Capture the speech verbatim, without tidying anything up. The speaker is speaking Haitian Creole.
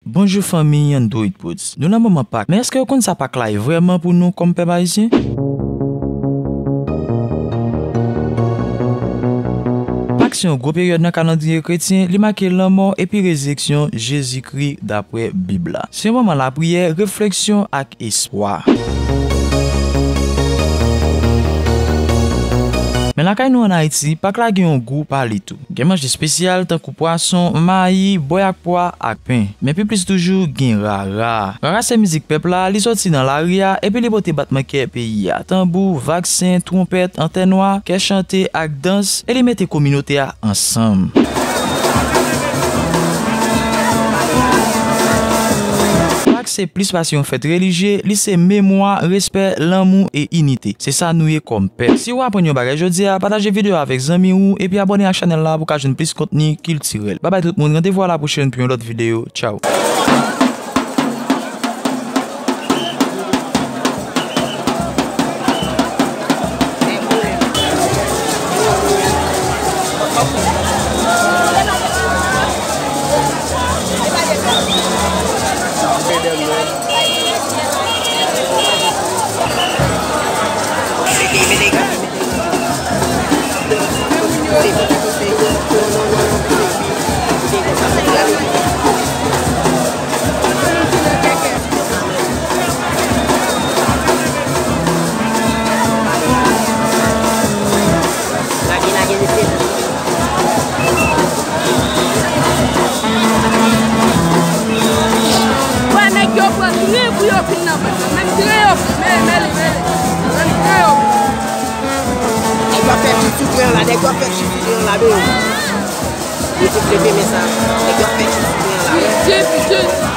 Bonjou fanmi Android Pods. Nou nan moman Pak, men èske w konn sa Pak la ye vrèman pou nou kòm pèp ayisyen? Pak se yon gwo peryòd nan kalandriye kretyen, li make lanmò epi rezireksyon Jezikri dapre Bib la. Se yon moman lapriyè, refleksyon ak espwa. Men lakay nou ann Ayiti, Pak la gen yon gou pa li tou. Gen manje espesyal tankou pwason, mayi, bwè ak pwa ak pen. Men pi plis toujou, gen rara. Rara se mizik pèp la, li soti nan lari a, epi li pote batman kè peyi a. Tanbou, vaksen, twonpèt, antè nwa, kè chante ak dans, e li mete kominote a ansanm. Pak se plis pase yon fèt relijye, li se memwa, respè, lanmou e inite. Se sa nou ye kòm pèp. Si w aprann yon bagay jodi a, pataje videyo a avèk zanmi w epi abòne ak chanèl la pou w ka jwenn plis kontni kiltirèl. Babay tout moun, randevou a la pwochèn pou yon lòt videyo. Tchaw. Lage, lage, mesye. Wè, nèg yo pran gri pou yo vin nan bann nan. Menm gri yo pran. Mele, mele, mele. Menm gri yo pran. Nèg yo ap fè chit sou tren an la, nèg yo ap fè chit sou tren an la, men. Yo te flepe men sa. Nèg yo ap fè chit sou tren an la. Pidje, pidje.